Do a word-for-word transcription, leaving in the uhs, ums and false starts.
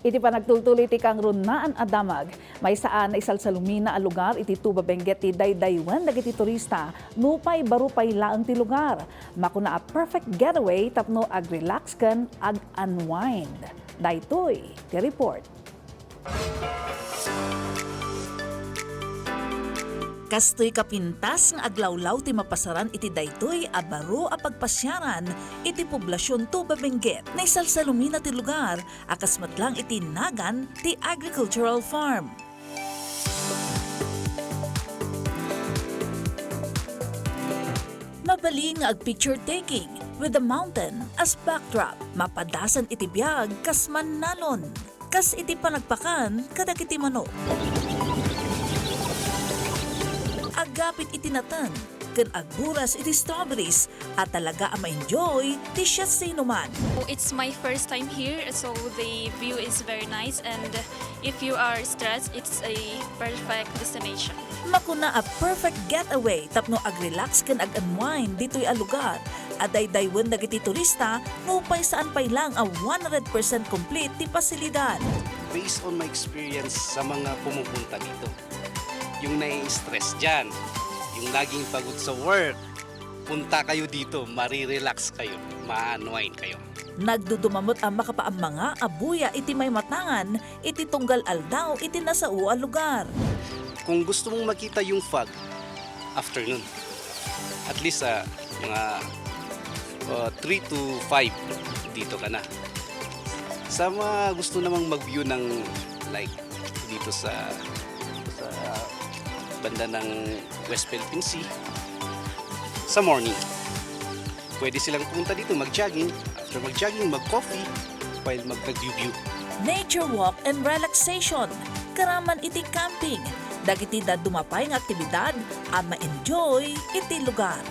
Iti panagtultuloy ti kangrunaan a damag, maysa a naisalsalumina a lugar iti Tuba Benguet ti daydaywen dagiti turista nupay baro pay laeng ti lugar. Makuna a perfect getaway tapno ag-relax ken ag-unwind. Daytoy ti report. Kastoy kapintas nga aglawlaw ti mapasaran iti daytoy a baro a pagpasiaran iti poblasion Tuba Benguet. Naisalsalumina ti lugar a kas met laeng iti nagan ti agricultural farm. Mabalin nga ag-picture taking with the mountain as backdrop. Mapadasan iti biag kas mannalon. Kas iti panagpakan kadagiti manok. Agapit iti nateng ken agburas iti strawberries a talaga a ma-enjoy ti siasinoman. It's my first time here, so the view is very nice, and if you are stressed, it's a perfect destination. Makuna a perfect getaway tapno ag-relax ken ag-unwind ditoy a lugar a daydaywen dagiti turista nupay saan pay laeng a one hundred percent complete ti pasilidad. Based on my experience sa mga pumupunta dito, yung nai-stress dyan, yung laging pagod sa work, punta kayo dito, marirelax kayo, ma-unwind kayo. Nagduduma met a makapaammanga a buya iti maimatangan iti tunggal aldaw iti nasao a lugar. Kung gusto mong makita yung fog, afternoon. At least uh, mga uh, three to five dito ka na. Sa mga gusto namang mag-view ng like dito sa sa banda ng West Philippine Sea sa morning. Pwede silang pumunta dito mag-jogging. After mag-jogging, mag-coffee, while mag-view-view. Nature walk and relaxation. Karaman iti camping. Dagiti dadduma pay nga aktibidad a ma-enjoy iti lugar.